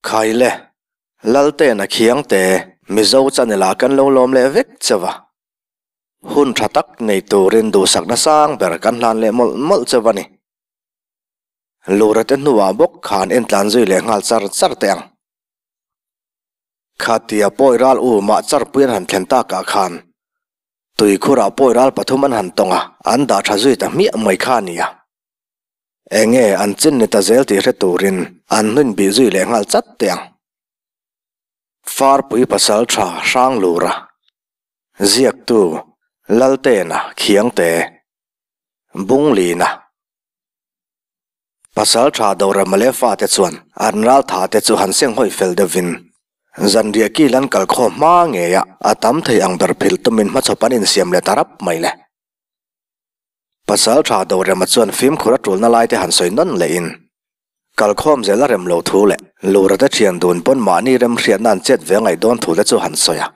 Khaile, Laltena Khiangte, Mizo channel ah kan lo lawm leh vek cheu a. Hun tha tak nei turin duhsakna sang ber kan hlan leh mawlh mawlh cheu a ni. Lura te hnuah bawk khan entlan zui leh nghal char char teh ang. Khatia pawi ral u mah charpui an han thlen takah khan tuikhurah pawi ral pathum an han tawng a, an dah tha zui ta hmiah mai kha a nia. Enge an chin ni ta zel tih hre turin an hnuin bih zui leh nghal chat teh ang. Farpui pasal tha hrang lura ziaktu Laltena Khiangte Bunglina Pasal tha Dorama leh fate chuan an ral tha te chu han seng hawi fel deuhvin zanriah kil an kal khawm hma ngei a, a tam thei ang ber phil tumin hmachhawp an insiam leh ta rap mai le. Pasal tha Dorama chuan fimkhur a tulna lai te han sawi nawn lehin kal khawm zel a rem lo thu leh Lura te thian dun pawn mahni remhriatna an chet ve ngaih dawn thu te chu han sawi a.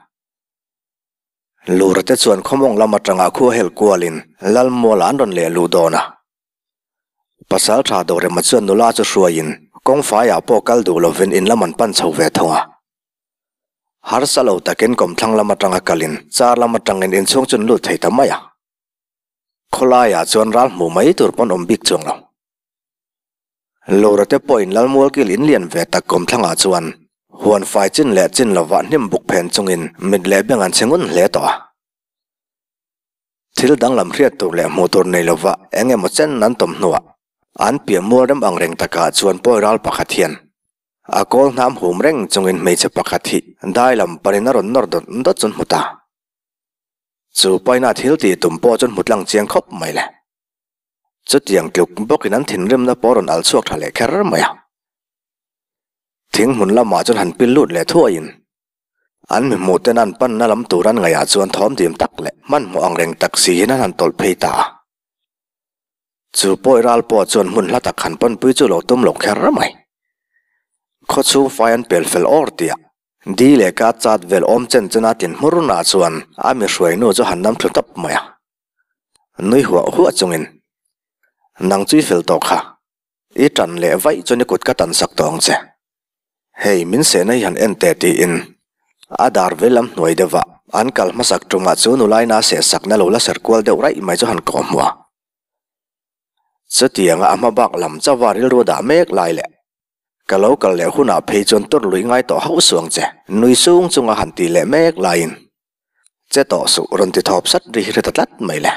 Lura te chuan khawmawng lam atanga khua hel kualin Lalmuala an rawn leh luh dawn a. Pasal tha Dorema chuan nula chu hruaiin kawngfaiah pawh kal duh lovin in lam an pan chho ve thung a. Harsa lo takin kawmthlang lam atanga kalin car lam atangin inchhung chu an lut thei ta mai a. Khawlaiah chuan ral hmuh mai tur pawn awm bik chuang lo. Lura te pawhin Lalmualkil in lian ve tak kawmthlangah chuan huan fai chin leh chin lovah hnim buk phen chungin mit leh beng an chhe ngun hle tawh a. Thil danglam hriat tur leh hmuh tur nei lova eng emaw chen an tawm hnuah an piah mual rem ang reng takah chuan pawi ral pakhat hian a kawl hnam hum reng chungin hmeichhe pakhat hi dai lam panin a rawn nawr dawt dawt chu an hmu ta. Chu paina thil tih tum pawh chu an hmu tlang chiang khawp mai le. Chutiang tluk bawkin an thinrimna pawh a rawn al chhuak tha leh kher mai a. Thing hmun lamah chuan han pil lut leh thuaiin An mi hmuh ten an panna lam tur an ngaihah chuan thawm dim tak leh hmanhmawh ang reng tak si hian an han tawlh phei ta a. Chu pawi ral pawh chuan hmun hla tak han panpui chu lo tum lo kher mai. Khaw chhung fai an pel fel awr tih a, di leh ka chat vel awm chen chen a tin hmur na chuan a mi hruai nu chu han nam thlu tawp mai a. Nui huah huah chungin, Nang chu i fel tawh kha. I tan leh vaih chuan i kut ka tan sak tawh ang che. Hei, min sehna hi han en teh tiin a dar ve lam hnuai deuh a, an kal hmasak tumah chu nulaina a seh sakna lo la ser kual deuh raih mai chu han kawh hmuh a. Chutianga a hma bak lam chauha rilru dah mek lai leh ka lo kal leh hunah phei chuan tur lui ngai tawh hauh suang che nui sung chunga han tih leh mek laiin che tawh suh rawn ti thawp sat ri hi hre ta tlat mai le.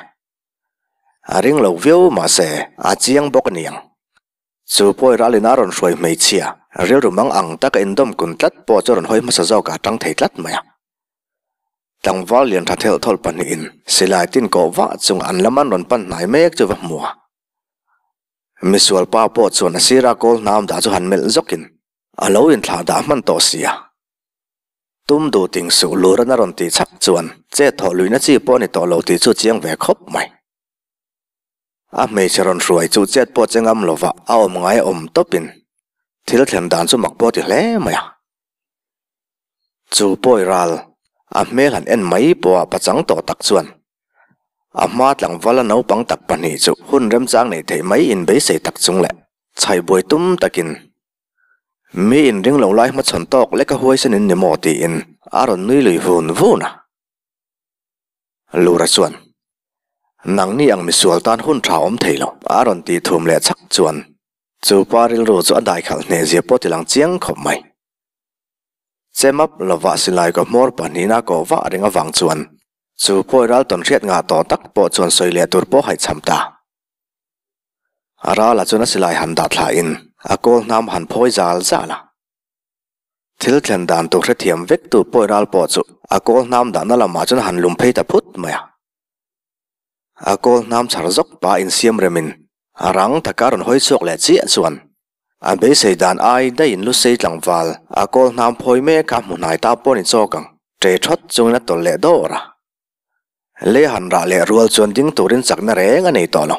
A ring lo viau mahse a chiang bawk a niang. Chu pawi ralin a rawn hruai hmeichhia rilru mang ang taka indawm kun tlat pawh chu rawn hawi hmasa zawk a tang thei tlat mai a. Tlangval lian tha thelh thawlh pahnihin silai tin kawh vah chung an lam an rawn pan hnai mek chu va hmu a. Misual pa pawh chuan a sira kawl hnam dah chu han melh zawkin a lo inthlah dah hman tawh sia. Tum duh ting suh Luran a rawn tih chhak chuan chet thawh luihna chi pawh a ni tawh lo tih chu chiang ve khawp mai. A hmeichhe rawn hruai chu chet pawh che ngam lova a awm ngai a awm tawpin thil thlen dan chu mak pawh a ti hle mai a. Chu pawi ral a hmel han en mai pawha pachang tawh tak chuan a hma tlangvala naupang tak pahnih chu hun remchang neih theih mai inbeisei tak chung leh chhaihbuai tum takin Mi inring lo lai hmachhawn tawk lek a huaisen in ni maw tiin a rawn nui lui vun vun a. Lura chuan, Nangni ang misual tan hun tha awm thei lo a rawn tih thum leh chhak chuan chu pa rilru chu a daikhalh hneh zia pawh ti lang chiang khawp mai. Chem up lovah silai kaw hmawr pahnihna kawh vah reng avang chuan chu pawi ral tawn hriat ngah tawh tak pawh chuan sawi leh tur pawh haihchham ta. A rala chuan a silai han dah thla in a kawl hnam han phawi zal zal a. Thil thlen dan tur hrethiam vek tu pawi ral pawh chu a kawl hnam dahna lamah chuan a han lum phei ta phut mai a. A kawl hnam chhar zawk pa insiam rem in a rang taka rawn hawi chhuak leh chiah chuan a beisei dan ai daih in lusei tlangval a kawl hnam phawi mek a hmu hnai ta pawh ni chawk ang ṭe ṭhawt chungin a tawlh leh dawr a. Lei han rah leh rual chuan ding turin chakna reng a nei tawh lo.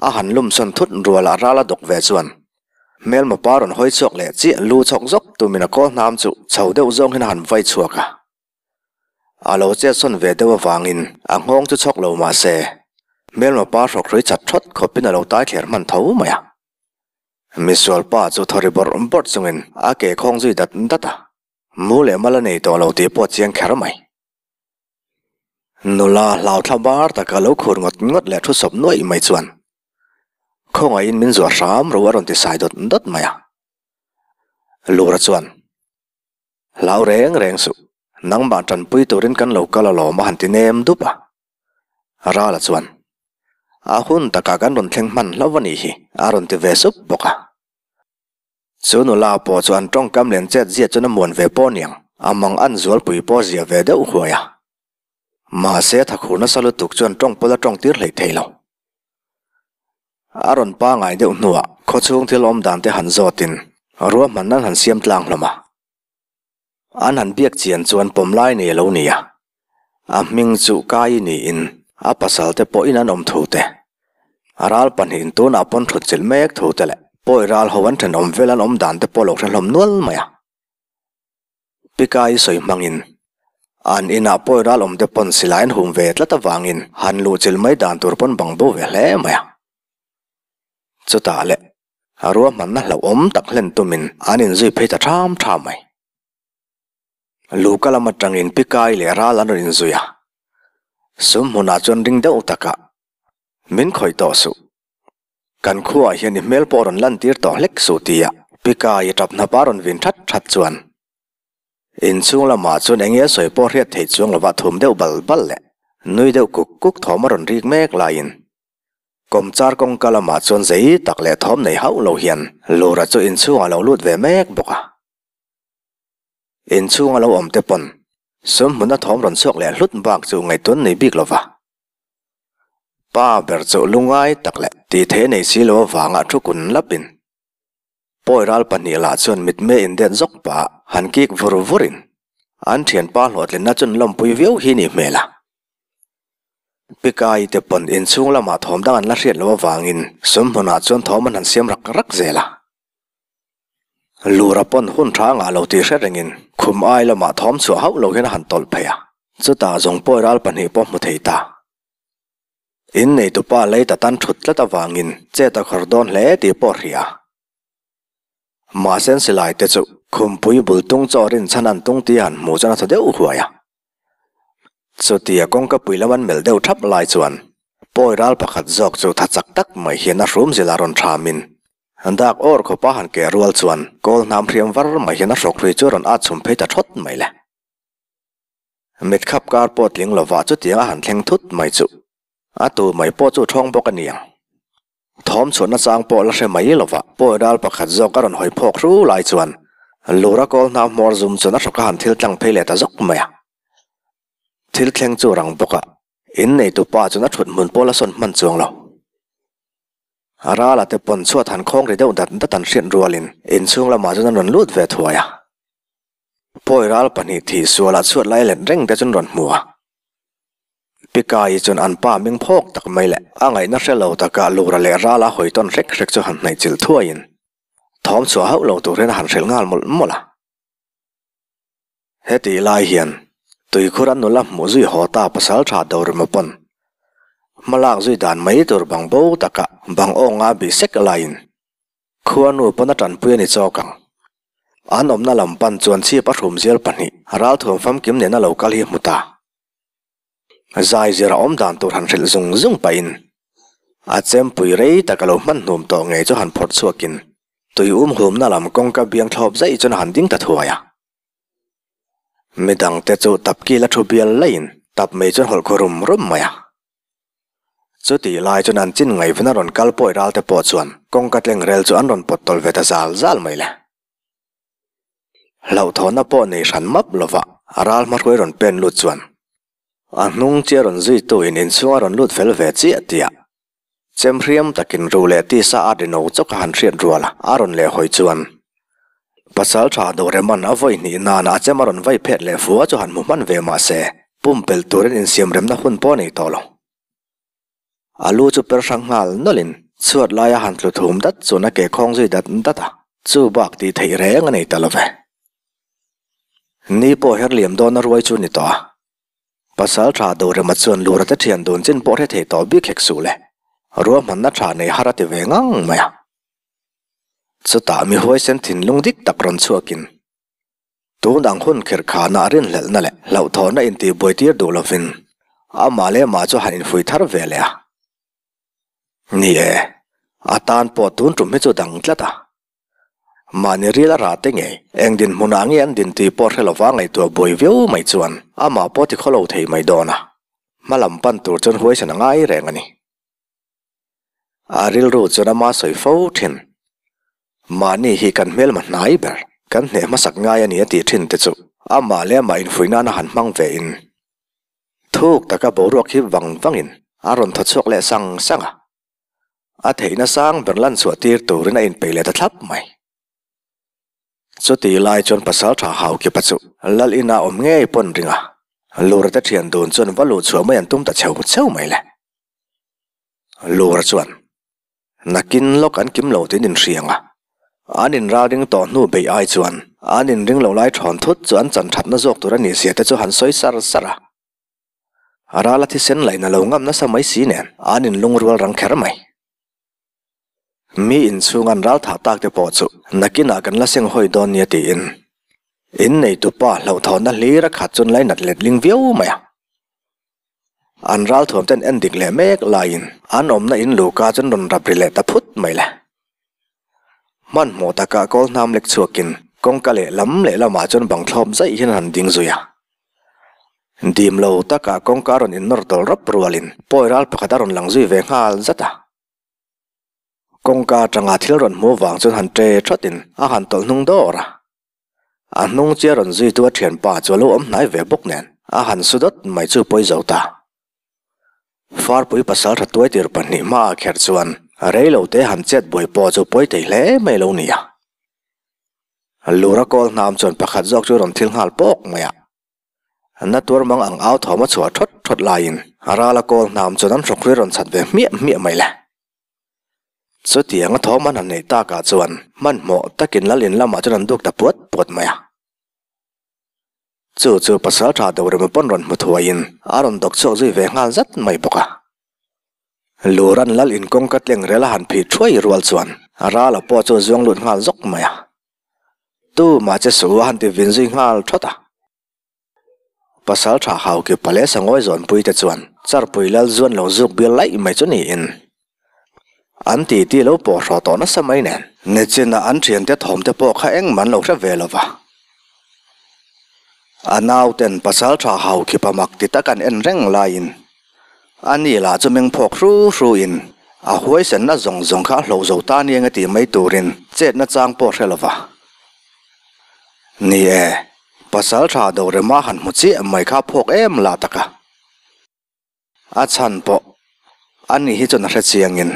A han lum sawn thut rual a ral a dawk ve chuan hmelma pa rawn hawi chhuak leh chiah lu chhawk zawk tumin a kawl hnam chu chho deuh zawng hian a han vai chhuak a. A lo chet sawn ve deuh avangin a nghawng chu chhawk lo mah se hmelma pa hrawk hrui chat thawt khawpin a lo tai thler hman tho mai a. Misual pa chu thaw ri bawrh bawrh chungin a ke khawng zui dat dat a, mu leh mal a nei tawh lo tih pawh chiang kher mai. Nula hlau thla bar taka lo khur ngawt ngawt leh thu sawp nuaih mai chuan khawngaihin min zuah hram ro a rawn ti sai dawt dawt mai a. Lura chuan, Hlau reng reng suh, nangmah tanpui turin kan lo kal alawm a han ti nem dup a. Rala chuan, A hun takah kan rawn thleng hman hlauh a nih hi, a rawn ti ve sup bawk a. Chu nula pawh chu an tawngkam len chet zia chuan a muan ve pawh niang, a mang an zualpui pawh zia ve deuh huai a. Mahse thakhur nasa lutuk chuan tawng pawl a tawng tir hleih thei lo. A rawn pangai deuh hnuah khawchhung thil awm dan te han zawtin ruahman an han siam tlang hlawm a. An han biak chian chuan pawm lai nei a lo ni a, a hming chu Kai niin a pasal te pawhin an awm thu te, a ral pahnihin tunah pawn thut chilh mek thu te leh pawi ral ho an thenawm vel an awm dan te pawh lo hre hlawm nual mai a. Pi Kai sawi hmangin an inah pawi ral awm te pawn silai an hum ve tlat avangin han luh chilh mai dan tur pawn bang bo ve hle mai a. Chutah leh A ruahmanna hlauhawm tak hlen tumin an inzui phei ta ṭham ṭham mai. Luka lam aṭangin Pi Kai leh Ral an rawn inzui a, sum hmunah chuan ring deuh takah, Min khawih tawh suh. Kan khuaah hian i hmel pawh rawn lantir tawh hlek suh tia Pi Kai ṭap hnapa rawn vin ṭhat ṭhat chuan inchhung lamah chuan eng nge sawi pawh hriat theih chuang lova thum deuh bal bal leh nui deuh kuk kuk thawm a rawn rik mek laiin Kawmchar kawngka lamah chuan zei tak leh thawm nei hauh lo hian Lura chu inchhungah lo lut ve mek bawk a. Inchhunga lo awm te pawn sum hmuna thawm rawn chhuak leh hlut bak chu ngaihtuan nei bik lo va. Pa ber chu lungai tak leh tih theih nei si lo avanga thu kun lapin Pawi ral pahnih lah chuan mitmei indet zawk pah han kik vur vurin an thianpa hlawhtlinna chu an lawmpui viau hi nih hmel a. Pikai te pawn inchhung lamah thawm dang an la hriat loh avangin sum hmunah chuan thawm an han siam rak rak zel a. Lura pawn hun tha ngah lo tih hre rengin khum ai lamah thawm chhuah hauh lo hian a han tawlh phei a, chutah zawng pawi ral pahnih pawh hmu thei ta. Inneitupa lei ta tan thut tlat avangin chet a khawr dawn hle tih pawh hria. Mahse an silai te chu khumpui bul tung chaw rinchhan an tung tih han hmuh chuan a thaw deuh huai a. Chutia kawngka pui lam an melh deuh thap lai chuan pawi ral pakhat zawk chu tha chak tak mai hian a hrum zil a rawn thamin dak awr khawpa han keh rual chuan kawl hnam hriam var mai hian a hrawk hrui chu a rawn at chhum phei ta thawt mai le. Mit khap kar pawh tling lovah chutiang a han thleng thut mai chu a tu mai pawh chu thawng bawk a ni ang. Thawm chhuahna chang pawh la hre mai lovah pawi ral pakhat zawk a rawn hawi phawk hru lai chuan Lura kawl hnau hmawr zum chuan a hrawk a han thil tlang phei leh ta zawk mai a. Thil thleng chu rang bawk a, inneitu pa chuan a thut hmun pawh la sawn hman chuang lo. A rala te pawn chhuat han khawng ri deuh dat dat an hriat rualin inchhung lamah chuan an rawn lut ve thuai a. Pawi ral pahnih thih sualah chhuat lai let reng te chuan rawn hmu a. Pikai chuan an pa ming phawk tak mai leh a ngaihna hre lo takah Lura leh Rala hawi tawn hrek hrek chu han hnaih chilh thuaiin thawm chhuah hauh lo tur hian a han hrilh nghal mawlh mawlh a. Hetih lai hian tuikhur an nula hmuh zui haw ta pasal tha Dorima pawn hmalak zui dan mai tur bang bo takah bang awnga bih sek laiin Khuanu pawn a tanpui a ni chawk ang. An awmna lam pan chuan chhip a hrum zial pahnih ralthuam famkim nena lo kal hi hmu ta. Zai zir a awm dan tur han hrilh zung zung pahin a chempui rei tak a lo hman hnum tawh ngei chu han phawrh chhuakin tui um humna lam kawngka biang thlawp zaih chuan a han ding ta thuai a. Midangte chu tapkil a thu bial laiin tap mai chuan hawlh khaw rum rum mai a. Chutih lai chuan an chin ngaihven a rawn kal pawi ral te pawh chuan kawngka tleng rel chu an rawn pawt tawlh ve ta zal zal mai le. Hlauhthawnna pawh nei hran map lova a ral hmahruai rawn pen lut chuan a hnung chi a rawn zuitu in inchhung a rawn lut fel ve chiah tih a chem hriam takin ru leh tisa a ri no chawk a han hriat rual a a rawn leh hawi chuan Pasal tha Doreman a vawi hnih nana a chem a rawn vai phet leh fua chu han hmu hman ve mah se, pumpelh turin insiamremna hun pawh a nei tawh lo. A lu chu per hrang nghal nawlhin chhuat laia han tlu thum dat chuan a ke khawng zui dat dat a, chu bak tih theih reng a nei ta lo ve. Ni pawh her liam dawna ruai chu ni tawh a, Pasal tha Dorema chuan Lura te thian dun chin pawh hre thei tawh bik hek suh le, ruahmanna tha nei har a ti ve ngang mai a. Chutah mi huaisen thinlung dik tak rawn chhuakin tun ang hun khirh khanah rinhlelhna leh hlauhthawhna intihbuaitir duh lovin amah leh amah chu han infuih thar ve leh a. Ni e, a tan pawh tun tum hi chu dang tlat a. Mahni ril a rah te ngei, eng dinhmunah nge an din tih pawh hre lova ngaihtuah buai viau mai chuan amah pawh ti khawlo thei mai dawn a. Hma lam pan tur chuan huaisen a ngai reng a ni. A rilru chuan ama sawi fo thin. Mahni hi kan hmelma hnai ber, kan hneh hmasak ngai a ni a tih thin te chu amah leh amah infuih nana han hmang ve in thuk taka boruak hi vang vangin a rawn thaw chhuak leh sang sang a. A theihna sang ber lan chhuah tir turin a inpeih leh ta thlap mai. Chutih lai chuan Pasalṭha Haukipa chu Lal ina awm ngei pawn ring a, Lura te ṭhian dun chuan va luh chhuah mai an tum ta cheu cheu mai le. Lura chuan, Nakin lawk an kim lo tiin inhriang a, an inralring tawh hnu beih ai chuan an inring lo lai ṭhawn thut chu an chan ṭhatna zawk tur a nih zia te chu han sawi sar sar a. Rala thisen laihna lo ngam nasa mai si nen an inlungrual rang kher mai. Mi inchhung an ral thah tak te pawh chu nakinah kan la seng hawi dawn nia tiin inneitu pa hlauhthawnna hlir a khat chuan lainat letling viau mai a. An ral thuam ten en dik leh mek laiin an awmna in luka chuan rawn rap ri leh ta phut mai le. Hmanhmawh takah kawl hnam lek chhuakin kawngka leh lam leh lamah chuan bang thlawp zaih hian han ding zui a. Dim lo takah kawngka a rawn innawr tawlh rawp rualin pawi ral pakhat a rawn lang zui ve nghal zat a. Kawngka atanga thil rawn hmuh vang chuan han ṭe ṭhawtin a han tawlh hnung dawr a. A hnung chiah rawn zuitu a ṭhianpa chu a lo awm hnai ve bawk nen a han su dawt mai chu pawi zo ta. Farpui pasal ṭha tuai tir pahnih hmaah kher chuan reilote han chet buai pawh chu pawi thei hle mai lo nia. Lura kawl hnam chuan pakhat zawk chu rawn thil nghal pawk mai a. Na tuar mang ang au thawm a chhuah thawt thawt laiin rala kawl hnam chuan an hrawk ri rawn chhat ve hmiah hmiah mai le. Chutiang a thawm an han neih takah chuan hmanhmawh takin lal in lamah chuan an duk ta puat puat mai a. Chu chu pasal tha deuh rema pawn rawn hmu thuaiin a rawn dawk chhuak zui ve nghal zat mai bawk a. Luran lal in kawngka tleng rel a han phih thuai rual chuan rala pawh chu a zuang lut nghal zawk mai a. Tu mah che suh a han ti vin zui nghal thawt a. Pasal tha hau ki pale sangawi zawnpui te chuan charpui lal zuan lo zuk bial laih mai chu niin an ti ti lo pawh hraw tawh nasa mai nen. Nichinah an thiante thawm te pawh kha engmah an lo hre ve lo va. A nauten pasal tha hau ki pa mak ti tak an en reng laiin Ani lah chu meng phawk hru hru in a huaisenna zawng zawng kha a hlo zo ta nia nge tih mai turin chetna chang pawh hre lova. Ni e, pasal tha Dorema han hmu chiah mai kha phawk em lah tak a. A chhan pawh ani hi chuan a hre chiangin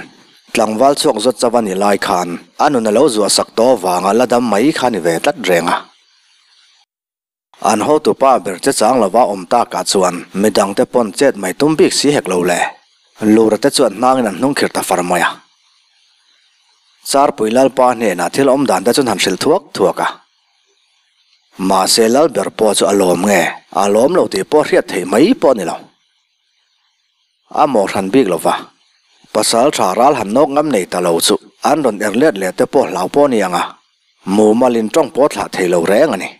tlangval chhuak zawt chauh a ni lai khan a nun a lo zuah sak tawh avanga la dam mai kha a ni ve tlat reng a. An hotupa ber che chang lova awm takah chuan midangte pawn chet mai tum bik si hek lo le. Lura te chuan hnangin an hnung khir ta far mai a. Charpui Lalpa hnenah thil awm dan te chuan han hrilh thuak thuak a. Mahse lal ber pawh chu a lawm nge, a lawm lo tih pawh hriat theih mai pawh a ni lo. A mawh hran bik lova, pasal tha ral han nawk ngam nei ta lo chu an rawn er let leh te pawh hlau pawh a ni ang a. Mumalin tawng pawh thlah thei lo reng a ni.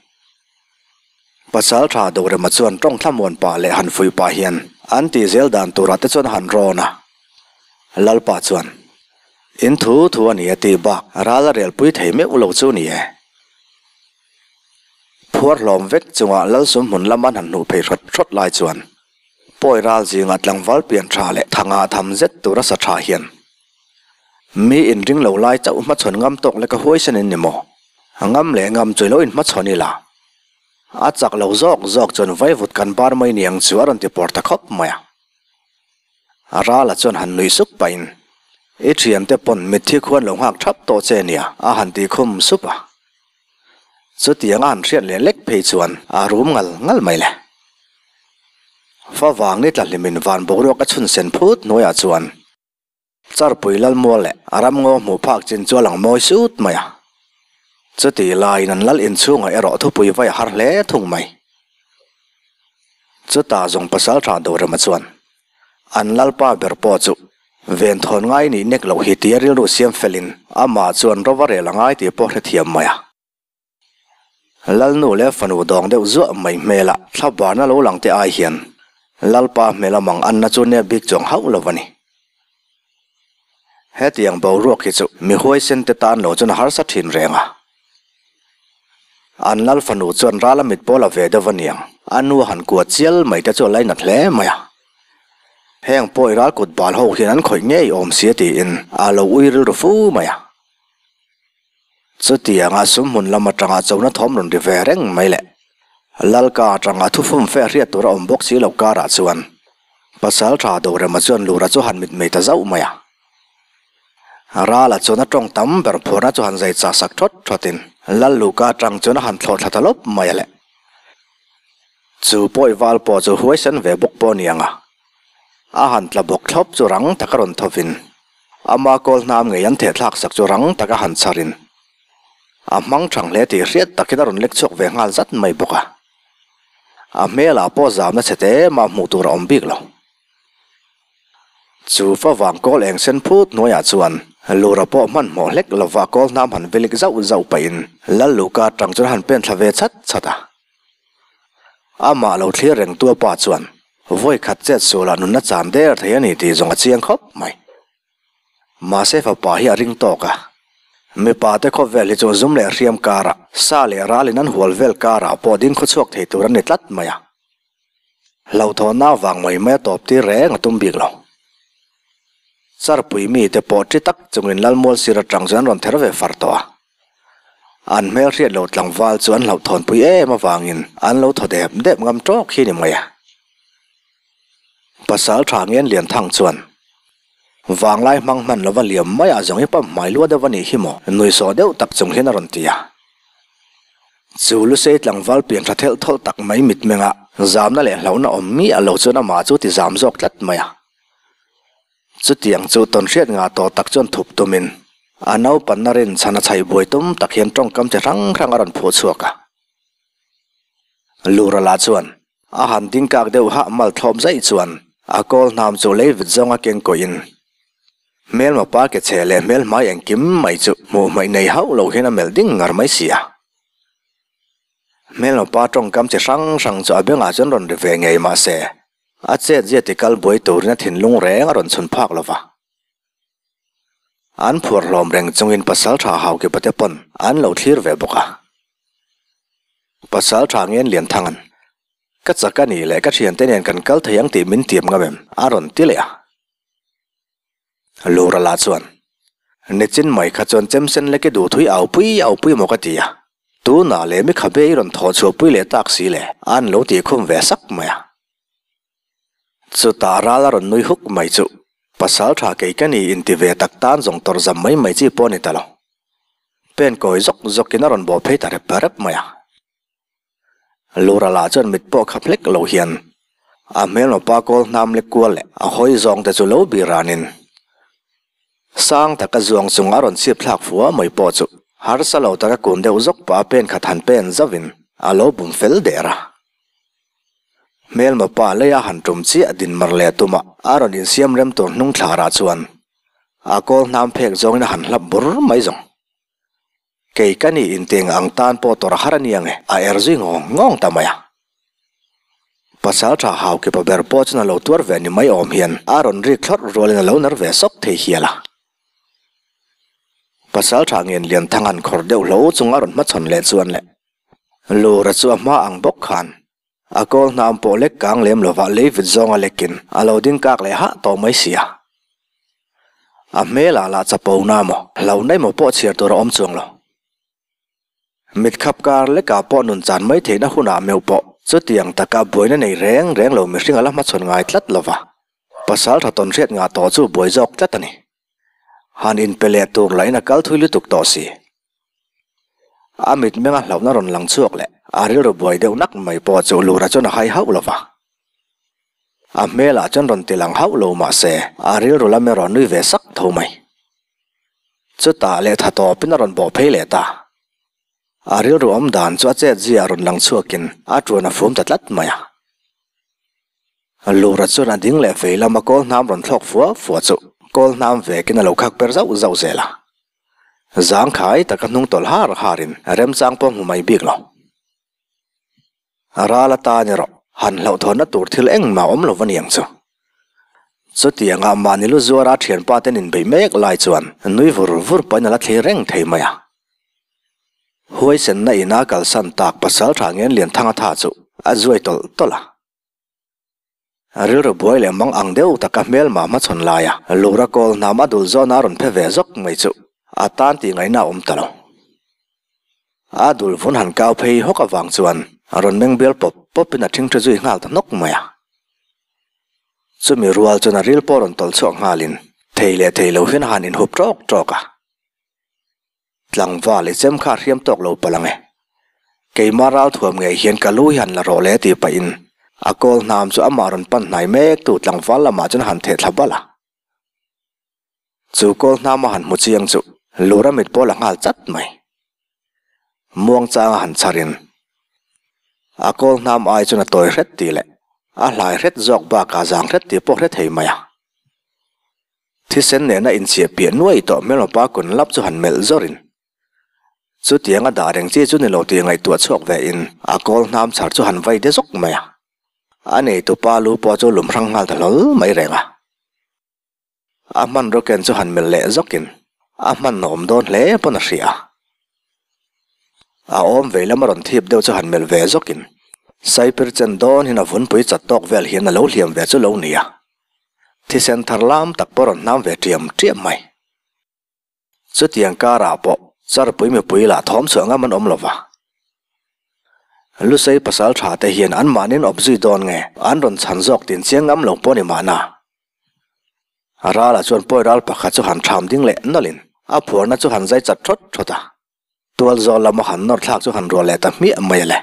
Pasal tha Dorema chuan tawng thlamuan pah leh han fuih pah hian an tih zel dan turah te chuan a han rawn a. Lalpa chuan, In thu thu a ni a tih bak ral a relpui thei meuh lo chu ni e. Phuar hlawm vek chunga Lalsum hmun lam an han hnuh phei hrawt hrawt lai chuan pawi ral zinga tlangval pian tha leh thanga tham zet tura sa tha hian Mi inring lo lai chauh hmachhawn ngam tawk leka huaisen in ni maw? Ngam leh ngam chu i lo inhmachhawn ila. A chak lo zawk zawk chuan vaivut kan bar mai ni ang chu a rawn ti pawr ta khawp mai a. Rala chuan han nuih sup pahin, I thiante pawn mitthi khuan lo nghak thap tawh che nia a han ti khum sup a. Chutiang a han hriat leh lek phei chuan a rum ngal ngal mai le. Favang ni tla hlimin van boruak a chhun sen phut hnuaiah chuan Charpui Lalmual leh a ramngaw hmuh phak chin chu a lang mawi sut mai a. Chutih laiin an lal inchhungah erawh thupui vai a har hle thung mai. Chutah zawng pasal tha Dorema chuan an lalpa ber pawh chu Venthawn ngai nih nek loh hi tia rilru siam felin amah chuan rova rel a ngai tih pawh hrethiam mai a. Lalnu leh fanu dawng deuh zuah mai hmela thlabarna lo lang te ai hian Lalpa hmela mang anna chu nep bik chuang hauh lo a ni. Hetiang boruak hi chu mi huaisen te tan lo chuan a harsa thin reng a. An lal fanu chuan ral a mit pawl a ve deuh a niang, a nu a han kua chial mai te chu a lainat hle mai a. Heng pawh i ral kut bal ho hian an khawih ngei awm sia tiin a lo ui rilru fu mai a. Chutianga sumhmun lam atanga chona thawm rawn ri ve reng mai le. Lalka atanga thufum fe hriat tur a awm bawk si lo karah chuan Pasal tha Dorema chuan Lura chu han mitmei ta zauh mai a. Rala chuan a tawng tam ber phuarna chu han zai chah sak thawt thawtin Lalluka atang chuan a han thlawh thla ta lawp mai a le. Chu pawi val pawh chu huaisen ve bawk pawh a ni ang a. A han tla bawk thlawp chu rang taka rawn thawvin Ama kawl hnam ngei an thehthlak sak chu rang taka han chharin a hmang thang hle tih hriat takin a rawn lek chhuak ve nghal zat mai bawk a. A hmelah pawh zamna chhe te mah hmuh tur a awm bik lo. Chu favang kawl eng sen phut hnuaiah chuan Lura pawh hmanhmawh hlek lova kawl hnam han velik zauh zauh pahin Lalluka atang chuan a han pen thla ve chhat chhat a. Amah lo thlir reng tua pa chuan vawi khat chet sualah nunna chan der thei a ni tih zawng a chiang khawp mai. Mahse fapa hi a ring tawk a. Mipa te khawvel hi chu zum leh hriam karah, sa leh ralin an hual vel karah pawh ding khawchhuak thei tur an ni tlat mai a. Hlauhthawnna avang mai mai a tawp tir reng a tum bik lo. Charpui mite pawh ṭi tak chungin Lalmual sir aṭang chuan an rawn ther ve far tawh a. An hmel hriat lo tlangval chu an hlauhthawnpui em avangin an lo thaw dep dep ngam tawk hi ni mai a. Pasal tha ngen lian thang chuan, Vanglai hmang hman lova liam maiah zawng i pump hmai lua deuh a nih hi maw? Nuihsawh deuh tak chung hian a rawn ti a. Chu lusei tlangval pian tha thelh thawlh tak mai mitmenga zamna leh hlauhna awm miah lo chuan amah chu ti zam zawk tlat mai a. Chutiang chu tawnhriat ngah tawh tak chuan thup tumin a naupanna rinchhan a chhaih buai tum tak hian tawngkam chi hrang hrang a rawn phuh chhuak a. Lura lah chuan a han ding kak deuh hah mal thlawp zaih chuan a kawl hnam chu lei vit zawnga keng kawhin hmelma pa ke chhe leh hmel hmai engkim mai chu hmuh hmaih nei hauh lo hian a melh ding ngar mai si a. Hmelma pa tawngkam chi hrang hrang chu a bengah chuan rawn ri ve ngei mahse A chet zia ti kal buai turin a thinlung reng a rawn chhun phak lo va. An phuar hlawm reng chungin pasal tha haukipa te pawn an lo thlir ve bawk a. Pasal tha ngen lian thang an, Ka chak a nih leh ka thiante nen kan kal thei ang tih min tiam ngam em? a rawn ti leh a. Lura lah chuan, Nichin mai kha chuan chemsen lek i duh thui au pui au pui maw ka ti a, tunah leh mi khabe i rawn thawh chhuah pui leh tak si le, an lo tih khum ve sak mai a. Chutah ral a rawn nui huk mai chu, Pasal tha kei ka ni inti ve tak tan zawng tawrh zam mai mai chi pawh a ni ta lo. Pen kawi zawk zawkin a rawn bawh phei ta rep rep mai a. Lura lah chuan mit pawh khap hlek lo hian a hmelmapa kawl hnam lek kual leh a hawi zawng te chu lo bir ranin sang taka zuang chung a rawn chhip thlak fua mai pawh chu harsa lo taka kun deuh zawk pah a pen khat han pen zauhin a lo bum fel der a. Hmelmapa leia han tum chiah din mar leh tumah a rawn insiam rem tur hnung thlarah chuan a kawl hnam phek zawngin a han hlap bur mai zawng. Kei ka ni inteng ang tan pawh tawrh har a ni ang e, a er zui ngawng ngawng ta mai a. Pasal tha hau kipa ber pawh chuan a lo tuar ve ni mai awm hian a rawn rik thlawrh rualin a lo ner ve sawk thei hial a. Pasal tha ngen lian thang han khawr deuh hlo chung a rawn hmachhawn leh chuan le Lura chu a hma ang bawk khan a kawl hnam pawh lek kang lem lova lei vit zawnga lekin a lo ding kak leh hah tawh mai si a. A hmelah lah chapo na maw, hlo na emaw pawh chhiar tur a awm chuang lo. Mit khap kar lekah pawh nun chan mai theihna hunah meuh pawh chutiang taka buaina nei reng reng lo mihring a la hmachhawn ngai tlat lo va, pasal tha tawn hriat ngah tawh chu buai zawk tlat a ni. Han inpe leh tur lahin a kal thui lutuk tawh si. A mitmenga hlauhna rawn lang chhuak leh a rilru buai deuh nak mai pawh chu Lura chuan a hai hauh lo va. A hmelah chuan rawn ti lang hauh lo mah se a rilru lam erawh nui ve sak tho mai. Chutah lehkha tawpin a rawn bawh phei leh ta. A rilru awm dan chu a chet zia rawn lang chhuakin a ṭuan a fum ta tlat mai a. Lura chuan a ding leh vei lama kawl hnam rawn thlawk fua fua chu. Kawl hnam vekin a lo khak per zauh zauh zel a. Zangkhai taka hnung tawlh har harin remchang pawh hmu mai bik lo. Ral atan erawh han hlauhthawnna tur thil engmah awm lo va ni ang chu. Chutianga mahni lu zuara thianpa ten inbeih mek lai chuan nui vur vur pahin a la thlir reng thei mai a. Huaisenna ina kalsan tak pasal tha ngen Lianthanga tha chu a zuai tawlh tawlh a. Rilru buai leh mang ang deuh taka hmelma hmachhawn laia Lura kawl hnam a dul zawna a rawn phe ve zawk mai chu a tan tih ngaihna a awm ta lo. A dul vun han kau phei hawk avang chuan a rawn meng bial pawp pawpin a ṭhingṭhi zui nghal ta hnawk mai a. Chumi rual chuan a ril pawh rawn tawlh chhuak nghalin thei leh thei lo hian a han inhup ṭawk ṭawk a. Tlangval i chem kha a hriam tawk lo palh ang e. Keimah ralthuam ngei hian ka lu hi han la rawh le tih pahin a kawl hnam chu amah rawn pan hnai mek tu tlangval lamah chuan a han theh thla balh a. Chu kawl hnam a han hmu chiang chu lura mit pawh la nghal chat mai. Muangchang a han chharin a kawl hnam ai chuan a tawi hret tih leh a hlai hret zawk bakah zang hret tih pawh hre thei mai a. Thisen nena inchhiah piah nuai tawh hmelmapa kun lap chu han melh zawrin, Chutiang a dah reng chi chu ni lo tih ngaihtuah chhuak ve in a kawl hnam chhar chu han vai de zawk mai a. A neitupa lu pawh chu lum hrang nghal ta hlawl mai reng a. A hmanraw ken chu han melh leh zawkin a hman awm dawn hle pawn a hria. A awm vei lama rawn thip deuh chu han melh ve zawkin Saipir chen dawn hian a vunpui chat tawk vel hian a lo hliam ve chu lo nia. Thisen thar lam tak pawh rawn hnam ve ṭiam ṭiam mai. Chutiang karah pawh Charpui mipui lah thawm chhuah ngam an awm lo va. Lusei pasal tha te hian anmahniin awp zui dawn nge an rawn chhan zawk tin chiang ngam lo pawh ni mahna. Rala chuan pawi ral pakhat chu han ṭham ding leh nawlhin a phuarna chu han zai chat ṭhawt ṭhawt a. Tual zawl lama han nawr thlak chu han rual leh ta hmiah mai a le.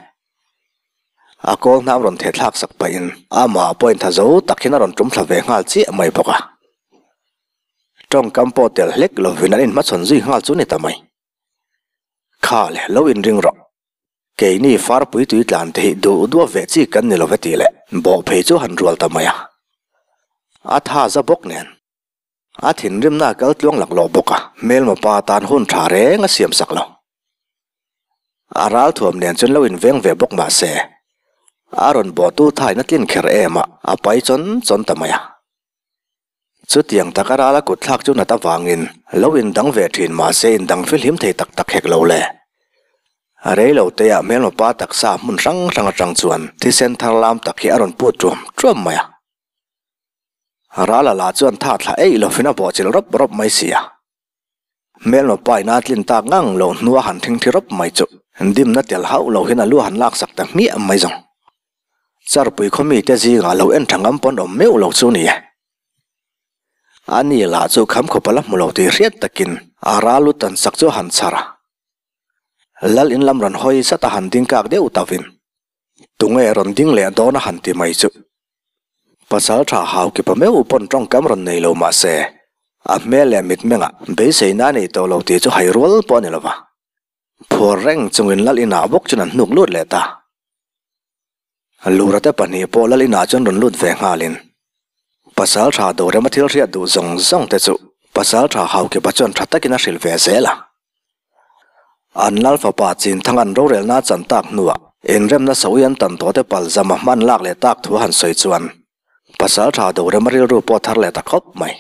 A kawl hnam rawn theh thlak sak pahin amah pawhin tha zo tak hian a rawn tum thla ve nghal chiah mai bawk a. Tawngkam pawh tel hlek lovin an inhmachhawn zui nghal chu ni ta mai. Kha le, lo inring rawh. Keini farpui tui tlan te hi duh duah ve chi kan ni lo ve tih leh bawh phei chu han rual ta mai a. A tha za bawk nen. A thinrimna a kal tluang laklawh bawk a, hmelma pa tan hun tha reng a siam sak lo. A ralthuam nen chuan lo inveng ve bawk mah se, a rawn bawhtu thain a tlin kher em a, a pai chawn chawn ta mai a. Chutiang taka ral a kut thlak chu nat avangin lo indang ve thin mah se indang fihlim thei tak tak hek lo le. Rei lo teah hmelma pa taksa hmun hrang hrang atang chuan thisen thar lam tak hi a rawn put ṭuam ṭuam mai a. Rala lah chuan tha thla eih lovin a bawhchilh rawp rawp mai si a. Hmelma pa ina tlin tak ngang loh hnua han thingthi rawp mai chu dimna tel hauh lo hian a lu han laksak ta hmiah mai zawng. Charpui khaw mite zingah lo en tha ngam pawn awm meuh lo chu ni e. Ani lah chu kham khawpa la hmu lo tih hriat takin a ral lu tan sak chu a han chhar a. Lal in lam rawn hawi zat a han ding kak deuh tavin Tunge rawn ding leh dawn a han ti mai chu. Pasal tha hau kipa meuh pawn tawngkam rawn nei lo mah se, a hmel leh mitmengah beiseina a nei tawh lo tih chu hai rual pawh a ni lo va. Phuar reng chungin lal inah bawk chuan an hnuk lut leh ta. Lura te pahnih pawh lal inah chuan rawn lut ve nghalin Pasal tha Dorema thil hriat duh zawng zawng te chu Pasal tha hau kipa chuan tha takin a hrilh ve zel a. An lal fapa Chinthang an rorelna a chan tak hnuah inremna sawi an tan tawh te palzama hman lak leh tak thu a han sawi chuan Pasal tha Dorema rilru pawh a thar leh ta khawp mai.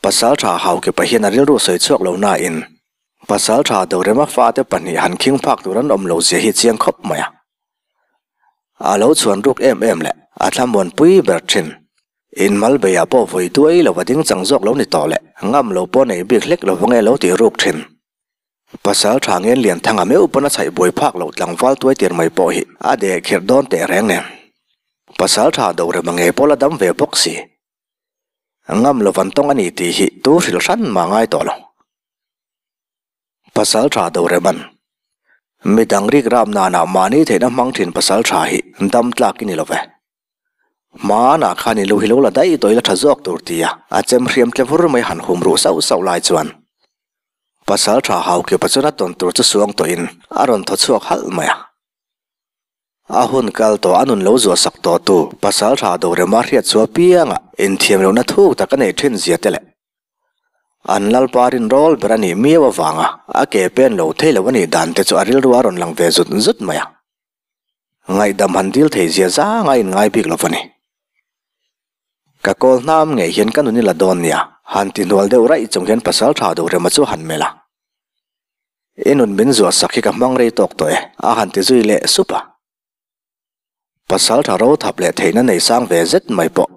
Pasal tha Haukipa hian a rilru sawi chhuak lo nain Pasal tha Dorema fate pahnih han khing phak tur an awm lo zia hi chiang khawp mai a. A lo chhuan ruk em em leh a thlamuanpui ber thin. Inmal beiah pawh vawi duai lo a ding chang zawk lo ni tawh leh ngam lo pawh nei bik hlek lo vange lo tih ruk thin. Pasal tha ngen lian thanga meuh pawn a chhaih buai phak loh tlangval tuai tir mai pawh hi a deh khirh dawn teh reng nen. Pasal tha do rem ange pawh la dam ve bawk si. Ngam lo van tawng a ni tih hi tu hrilh hran mah ngai tawh lo. Pasal tha do rem an. Midang rik rap nanah mahni theihna hmang thin pasal tha hi dam tlak i ni lo ve. Hmanah khan i lu hi lo la daih tawh ila tha zawk tur tia a chem hriam tle vur mai han hum ruh sauh sauh lai chuan Pasal tha hau kipa chuan a tawn tur chu suang tawhin a rawn thaw chhuak halh mai a. A hun kal tawh a nun lo zuah sak tawh tu Pasaltha Dorema hriat chu apianga inthiam lohna thuk tak a neih thin zia te leh an Lalpa rinrawl ber a nih miau avanga a ke pen lo thei lo a nih dan te chu a rilru a rawn lang ve zut zut mai a. Ngaihdam han dil thei zia zanga inngai bik lo va ni. Ka kawl hnam ngei hian ka nun i la dawn nia, han ti hnual deuh raih chung hian Pasaltha Dorema chu han melh a. I nun min zuah sak hi ka hmang rei tawk tawh e, a han ti zui leh sup a. Pasal tha ro thap leh theihna nei sang ve zet mai pawh.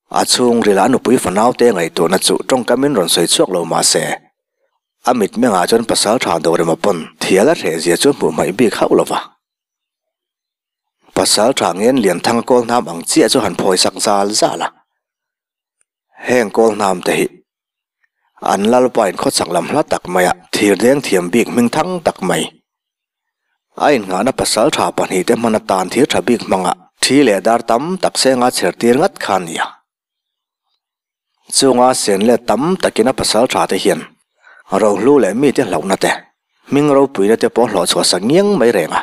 A chhungrila a nupui fanaute ngaihtuahna chu tawngkamin rawn sawi chhuak lo mah se, a mitmengah chuan pasal tha Dorema pawn thial a hreh zia chu hmuh hmaih bik hauh lo va. Pasal tha ngen Lianthanga kawl hnam ang chiah chu han phawi sak zal zal a. Heng kawl hnam te hi an Lalpa in khawchhak lam hla tak maia thir deng thiam bik hming thang tak mai. A innghahna pasal tha pahnihte hman atan thir tha bik hmanga thi leh dar tam tak senga chher tir ngat kha a ni a. Chunga sen let tam takin a pasal tha te hian rohlu leh mite hlauhna te, hming ropuina te pawh hlawh chhuah sak ngiang mai reng a.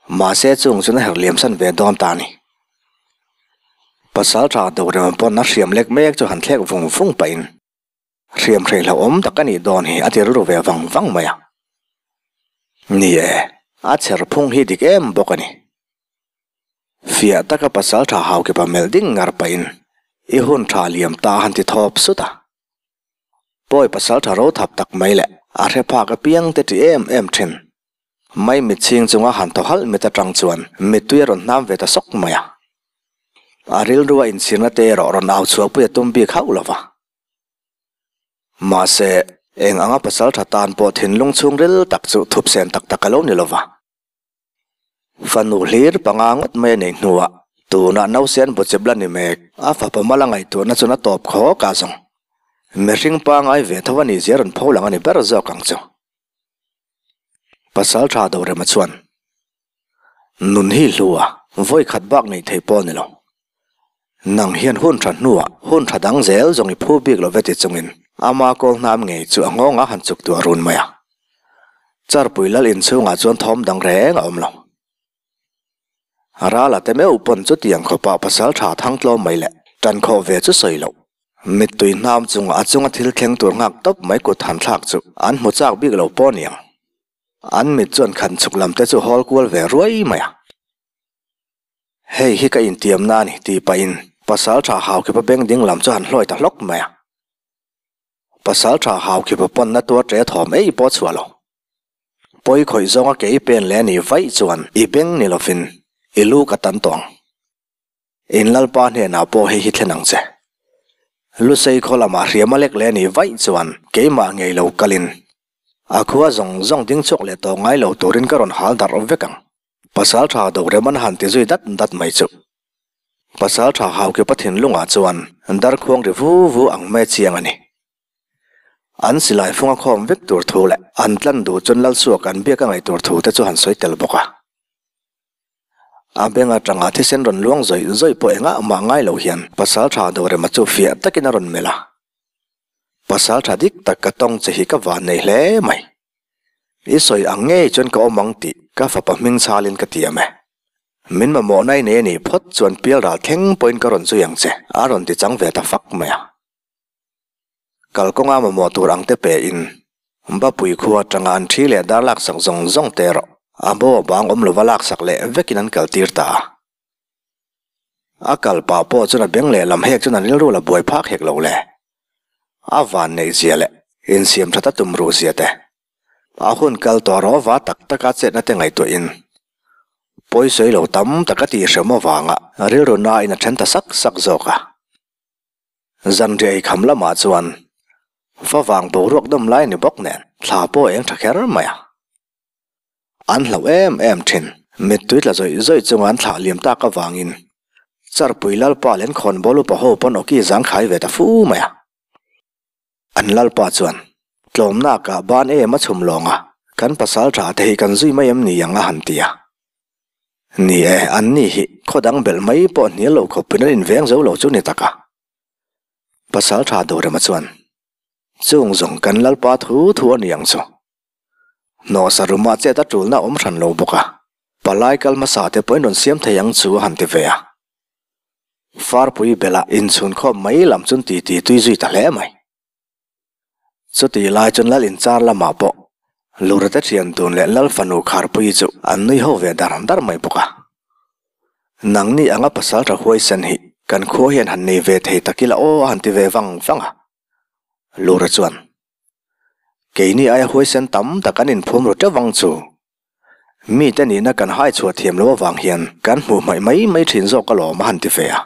Mahse chung chuan a herh liam san ve dawn ta a ni. Pasal tha Dorema pawn a hriam lek mek chu han thlek vung vung pahin hriam hrei hlauhawm tak a nih dawn hi a ti rilru ve vang vang mai a. Ni e, a chher phung hi dik em bawk a ni. Fiah taka pasal tha haukipa melh ding ngar pahin i hun tha liam ta a han ti thawp sut a. Pawi pasal tha ro thap tak mai leh a hre phak apiang te ti em em thin. Mai mitchhing chunga han thaw halh mit atang chuan mittui a rawn hnam ve ta sawk mai a. A rilru a inchhirna te erawh rawn au chhuahpui a tum bik hauh lo va. Mahse, eng anga pasal tha tan pawh thinlung chhungril tak chu thupsen tak tak a lo ni lo va. Fanu hlir panga ngawt mai a neih hnuah tunah nausen buchep la ni mek. A fapa mala ngaihtuahna chuan a tawp khawk a zawng. Mihring pangai ve tho a nih zia rawn pho lang a ni ber zawk ang chu. Pasal tha Dorema chuan, Nun hi hlu a, vawi khat bak neih theih pawh a ni lo. Nang hian hun tha hnuah hun tha dang zel zawng i phu bik lo ve ti chungin ama kawl hnam ngei chu a nghawng a han chuk tuah run mai a. Charpui lal inchhungah chuan thawm dang reng a awm lo. Rala te meuh pawn chutiang khawpah pasal tha thang tlawm mai leh tan khawh ve chu sawi loh. Mittui hnam chungah a chunga thil thleng tur nghak tawp mai kut han thlak chu an hmu chak bik lo pawh niang. An mit chuan khan chhuk lam te chu hawl kual ve ruai mai a. Hei hi ka intiamna a ni tih pahin pasal tha Haukhipa beng ding lam chu han hlawi ta hlawk mai a. Pasal tha Haukhipa pawn na tuar ṭe thawm ei pawh chhuah lo. Pawi khawih zawnga ke i pen leh a nih vaih chuan i beng ni lovin i lu ka tan tawh ang. In Lalpa hnenah pawh hei hi thlen ang che. Lusei khaw lamah hriam a lek leh a nih vaih chuan keimah ngei lo kalin a khua zawng zawng ding chhuak leh tawh ngai lo turin ka rawn hal darh vek ang. Pasal tha Dorem an han ti zui dat dat mai chu. Pasal tha Haukipa thinlungah chuan darkhuang ri vu vu ang mai chiang a ni. An silai funga khawm vek tur thu leh an tlan duh chuan Lalsuak an biak a ngaih tur thu te chu han sawi tel bawk a. A beng atanga thisen rawn luang zawih zawih pawh engah mah ngai lo hian Pasaltha Dorema chu fiah takin a rawn melh a. Pasaltha dik tak ka tawng che hi ka van nei hle mai. I sawi ang ngei chuan ka awm ang tih ka fapa hming chhalin ka ti am e. Min mamawhna i nei a nih phawt chuan pial ral thleng pawhin ka rawn zui ang che a rawn ti chang ve ta fak mai a. Kalkawnga mamawh tur ang te pe in Bapui khua atanga an thi leh dar laksak zawng zawng te erawh a bo a bang awm lova laksak leh vekin an kal tir ta a. A kal pah pawh chuan a beng leh lam hek chuan an rilru la buai phak hek lo le. A van neih zia leh insiam that a tum ruh zia te, a hun kal tawh rawh va tak taka chetna te ngaihtuah in pawisawi lo tam tak a tihhrem avanga rilru na in a then ta sak sak zawk a. Zanriah ei kham lamah chuan favang boruak dawm lai ni bawk nen thla pawh eng tha kher mai a. An hlauh em em thin. Mittui tla zawih zawih chunga an thlah liam tak avangin Charpui Lalpa leh an khawnbawl upa ho pawn awki zangkhai ve ta fu mai a. An Lalpa chuan tlawmnakah ban em a chhum lawng a, kan pasal tha te hi kan zui mai em ni ang a han ti a. Ni e, an ni hi khaw dang belh mai pawh hnial lo khawpin an inveng zo lo chu ni tak a. Pasal tha Dorema chuan, Chung zawng kan Lalpa thu thu a ni ang chu. Hnawhsa rumah chet a tulna awm hran lo bawk a. Palai kal hmasa te pawhin rawn siam thei ang chu a han ti ve a. Farpui bela inchhun khawp mai lam chuan titi tui zui ta hle mai. Chutih lai chuan Lal inchar lamah pawh Lurate thian dun leh Lal fanu Kharpuii chu an nui ho ve dar dar mai bawk a. Nangni anga pasal tha huaisen hi kan khua hian han nei ve thei tak ila aw a han ti ve vang vang a. Lura chuan, Keini aia huaisen tam tak an inphum ru teuh ang chu. Mite nihna kan hai chhuah thiam loh avang hian kan hmuh hmaih mai mai thin zawk alawm a han ti ve a.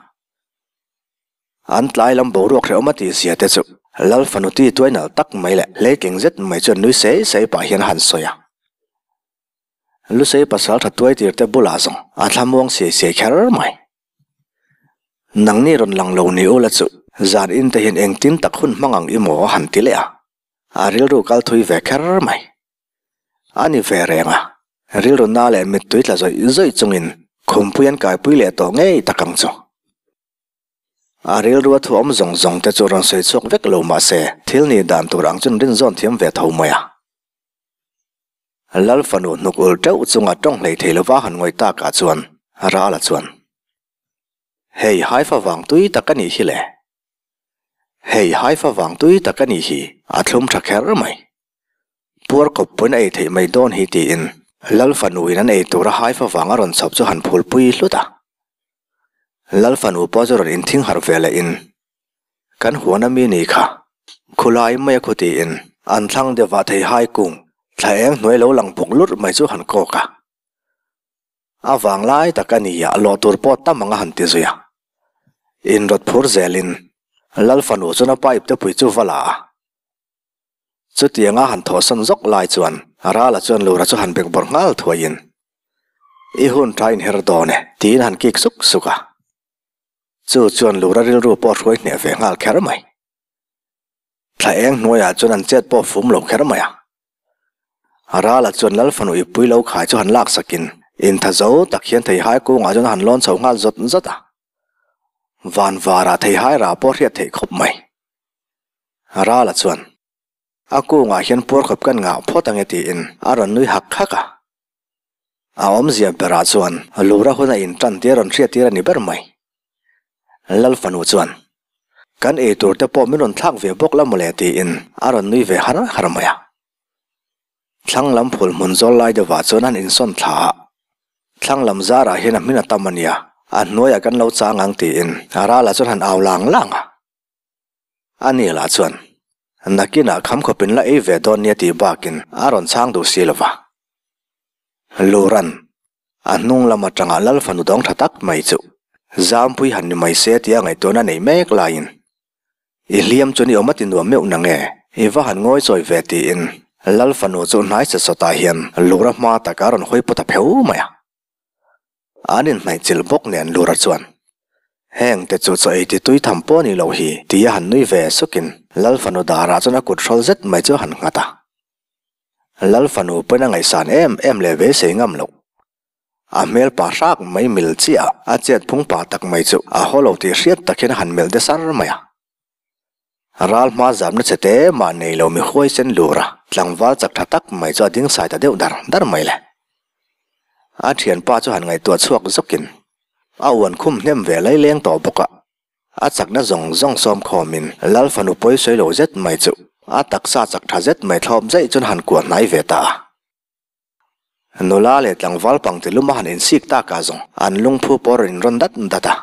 An tlai lam boruak hrehawm a tih zia te chu Lal fanu ti tuai nalh tak mai leh hleitling zet mai chuan nui sei sei pah hian a han sawi a. Lusei pasal tha tuai tir te bulah zawng a thlamuang siai siai kher mai. Nangni rawn lang lo ni ula chu zan in te hian engtin tak hun hmang ang i maw a han ti leh a, a rilru kal thui ve kher mai. A ni ve reng a, rilru na leh mittui tla zawih zawih chungin khumpui an kaipui leh tawh ngei tak ang chu. A rilru a thuawm zawng zawng te chu rawn sawi chhuak vek lo mah se thil nih dan tur ang chuan rinzawn thiam ve tho mai a. Lal fanu hnuk ul teuh chunga tawng hlei thei lova han ngawih takah chuan Rala chuan, Hei Haifa vang tui tak a nih hi le. Hei Haifa vang tui tak a nih hi, a thlum tha kher mai. Puar kawp pawn a ei theih mai dawn hi tiin Lal fanuin an ei tura Haifa vang a rawn chhawp chu han phulpui hlut a. Lal fanu pawh chu rawn inthing harh ve leh in, Kan huan a mi ni kha, khulai mai a khu tiin an thlang deuh vah thei hai kung thla eng hnuai lo lang bawk lurh mai chu han kawk a. A vang lai tak a ni a, lawh tur pawh tam ang a han ti zui a. Inrawt phur zelin Lal fanu chuan a pipe te pui chu va la a. Chutianga han thawhsawn zawk lai chuan Rala chuan Lura chu han bek bawrh nghal thuaiin, I hun tha inher dawn e, tiin han kik suk suk a. Chu chuan Lura rilru pawh hruai hneh ve nghal kher mai. Thla eng hnuaiah chuan an chet pawh fum lo kher mai a. Rala chuan Lal fanu ipui lo khai chu han lak sakin intha zo tak hian theihai kungah chuan a han lawn chho nghal zawt zawt a. Van varah theihai rah pawh hriat theih khawp mai. Rala chuan, A kungah hian puar khawp kan ngah phawt ange tiin a rawn nui hak hak a. A awmzia berah chuan Lura hun a intan tir rawn hriat tir a ni ber mai. Lal fanu chuan, Kan ei tur te pawh min rawn thlak ve bawk la mawle tiin a rawn nui ve har har mai a. Thlang lam phul hmun zawl lai deuhah chuan an insawn thla a. Thlang lam zarah hian a hmin a tam a nia, a hnuaiah kan lo chang ang tiin a ralah chuan han au lang lang a. A ni lah chuan, Nakinah kham khawpin la ei ve dawn nia tih bakin a rawn chhang duh si lova. Luran, a hnung lam atanga Lal fanu dawng tha tak mai chu Zampui han ni mai se tia ngaihtuahna nei mek laiin, I hliam chuan i awm a ti nuam meuh nange, i va han ngawi chawi ve tiin Lal fanu chu hnai set sawtah hian Lura hma taka a rawn hawi pawt a pheu mai a. An inhnaihchilh bawk nen Lura chuan, Heng te chu chaw ei ti tui tham pawh ni loh hi, ti a han nui ve sukin Lal fanu darah chuan a kut hrawl zet mai chu a han nghat a. Lal fanu pawhin a ngaihsan em em leh beisei ngam loh. A hmel pa hrak mai mil chiah a chet phung pa tak mai chu a haw lo tih hriat tak hian a han melh de sar mai a. Ral hma zamna che te mah nei lo mi huaisen lura tlangval chak tha tak mai chu a ding sai ta deuh dar dar mai le. A thianpa chu han ngaihtuah chhuak zawkin a uan khum hnem ve lai leng tawh bawk a. A chakna zawng zawng sawm khawmin Lal fanu pawi sawi lo zet mai chu a taksa chak tha zet mai thlawp zaih chuan han kuah hnai ve ta a. Nula leh tlangval pang ti lum a han insik tak ah zawng an lungphu pawh rawn inrawn dat dat a.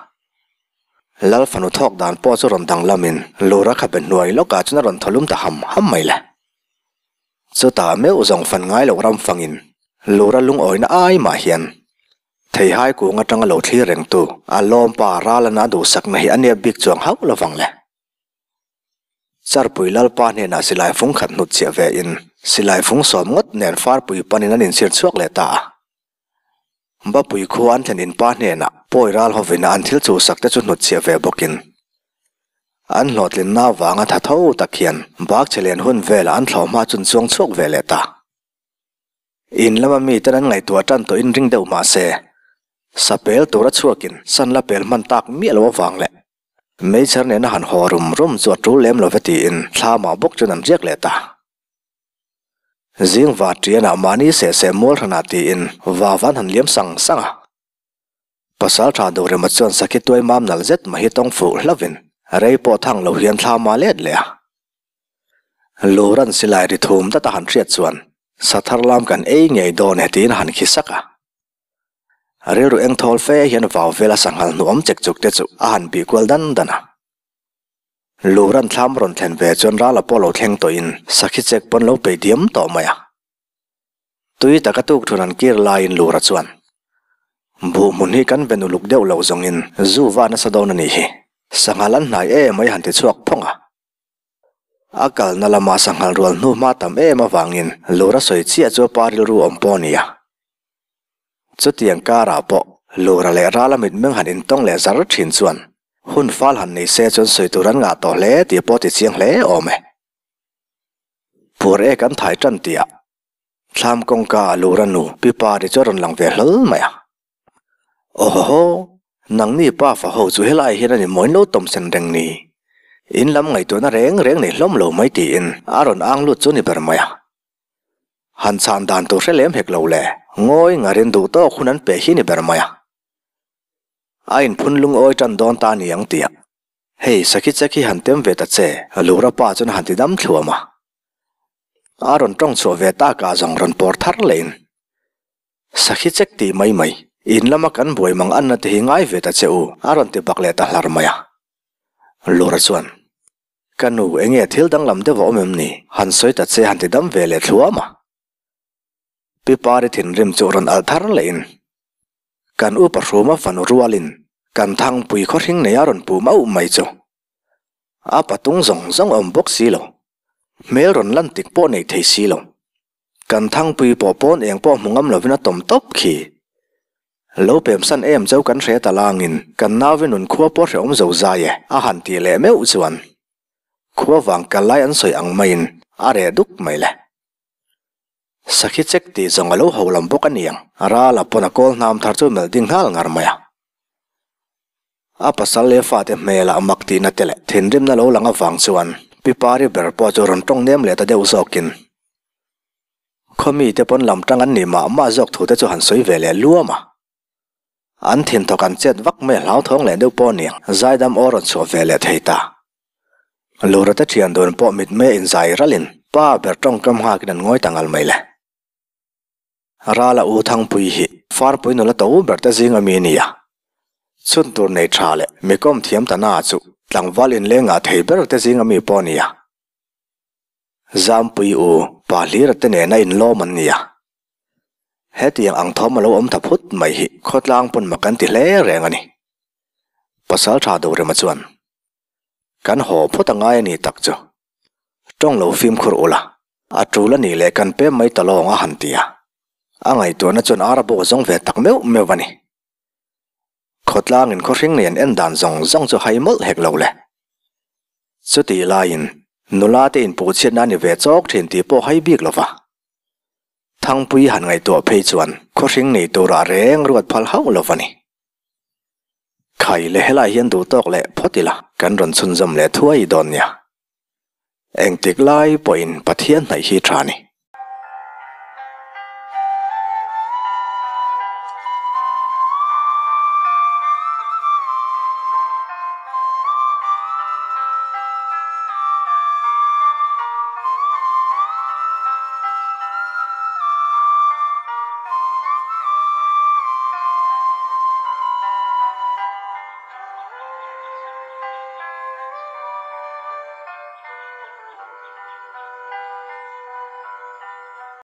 Lal fanu thawk dan pawh chu rawn danglamin Lura khabe hnuai lawkah chuan a rawn thaw lum ta ham ham mai le. Chutah meuh zawng fan ngai loh ram fangin Lura lungawina ai mah hian theihai kung atanga lo thlir rengtu a lawmpa Ralana a duhsakna hi a nep bik chuang hauh lovang le. Charpui Lalpa hnenah silai fung khat hnut chhiah ve in silai fung sawm ngawt nen farpui panin an inchhir chhuak leh ta a. Bapui khua an thlen in pa hnenah pawi ral hovin an thil chhuhsak te chu hnut chhiah ve bawkin an hlawhtlinna avanga tha tho tak hian bak chhe len hun velah an thlawh hma chun chuang chhuak ve leh ta. In lama miten an ngaihtuah tan tawh in ring deuh mahse sapel tura chhuakin san la pel hman tak miah lo avang leh Meichher nena han haw rum rum chu a tul lem lo ve tiin thlamah bawk chuan an riak leh ta. Zing va ṭianah mahni seh seh mual hranah tiin vau an han liam sang sang a. Pasalṭha Dorema chuan sakhi tuai mam nalh zet mai hi tawng fuh hlauhin rei pawh thang lo hian thla ma let leh a. Luran silai ri thum dat a han hriat chuan sathar lam kan ei ngei dawn e tiin a han khi sak a. Rilru eng thawl fe hian vau vela sanghal hnuawm chek chuk te chu a han bih kual dan dan a. Luran thlam rawn thlen ve chuan rala pawh lo thleng tawhin sakhi chek pawn lo peih diam tawh mai a. Tui taka tuk thun an kir laiin Lura chuan, Buh hmun hi kan ven uluk deuh loh zawngin zu va nasa dawn a nih hi. Sanghal an hnai em mai han ti chhuak phawng a. A kalna lama sanghal rual hnu hma tam em avangin Lura sawi chiah chu a pa rilru awm pawh a ni a. Chutiang karah pawh Lura leh Rala mitmeng han intawng leh zar thin chuan hun fal han nei se chuan sawi tur an ngah tawh hle tih pawh ti chiang hle awm e. Pur e kan thai tan tih ah thlam kawngka ah Lura nu Pi Pari chu a rawn lang ve hlawl mai a. Aw haw haw, nangni pa fa ho chu helai hian a ni mawi lo tawm sen reng ni. In lam ngaihtuahna reng reng nei hlawm lo mai tiin a rawn ang lut chu ni ber mai a. Han chhan dan tur hre lem hek lo le, ngawi ngarin duh tawk hun an pe hi ni ber mai a. A inphun lungawi tan dawn ta ni ang tih ah Hei, sakhi chek hi han tem ve ta che, Lura pa chuan a han ti dam thluam a. A rawn tawng chhuah ve tak ah zawng rawn pawr thar lehin, Sakhi chek tih mai mai, in lama kan buai mang anna te hi ngai ve ta che u, a rawn ti bak leh ta hlar mai a. Lura chuan, Ka nu, enge thil danglam deuh a awm em ni? Han sawi ta che han ti dam ve leh thluam a. Pi Pari thinrim chu rawn alh thar lehin, Kan upa hruma fanu rualin kan thangpui khawhring nei a rawn puh mauh mai chu. A patung zawng zawng a awm bawk si lo. Hmel rawn lan tik pawh nei thei si lo. Kan thangpui pawh pawn eng pawh hmu ngam lovin a tawm tawp khi. Lo pemsan em cho kan hre ta langin kan nauvi nun khua pawh hrehawm zo zai e a han tih leh meuh chuan khua vang kal lai an sawi ang maiin a reh duk mai le. Sakhi chek tih zawng a lo ho lam bawk a niang. Rala pawn a kawl hnam thar chu melh ding nghal ngar mai a. A pasal leh fate hmelah mak tihna te leh thinrimna lo lang avang chuan Pi Pari ber pawh chu rawn tawng nem leh ta deuh zawkin khaw mite pawn lam tang an nih mah mah zawk thu te chu han sawi ve leh luam a. An thinthawk an chet vak mai a hlauthawng leh deuh pawh aniang zaidam aw rawn chhuah ve leh thei ta. Lura te thian dun pawh mitmei a inzai ralin pa ber tawngkam nghakin an ngawi ta ngal mai le. Rala U Thangpui hi Farpui nula to ber te zing ami a ni a. Chhun tur nei tha leh mikawm thiam ta na chu tlangval inleng ngah thei ber te zing ami pawh a ni a. Zampui U Pa Hlira te nena inlawm an ni a. Hetiang ang thawm a lo awm ta phut mai hi khawtlang pawn mak an ti hle reng a ni. Pasal tha Dorema chuan. Kan haw phawt a ngai a ni tak chu. Tawng lo fimkhur ula, a tul a nih leh kan pem mai ta lawng a han ti a. A ngaihtuahna chuan ar a bawk zawng ve tak meuh meuh a ni. Khawtlangin khawhring nei an en dan zawng zawng chu hai mawlh hek lo le. Chutih laiin nula te inpuhchhiatna a ni ve chawk thin tih pawh hai bik lo va. Thangpui han ngaihtuah phei chuan khawhring nei turah reng ruat phal hauh lo va ni. Khai leh helai hian duh tawk leh phawt ila kan rawn chhunzawm leh thuai dawn nia. Engtik lai pawhin Pathian hnaih hi tha ni.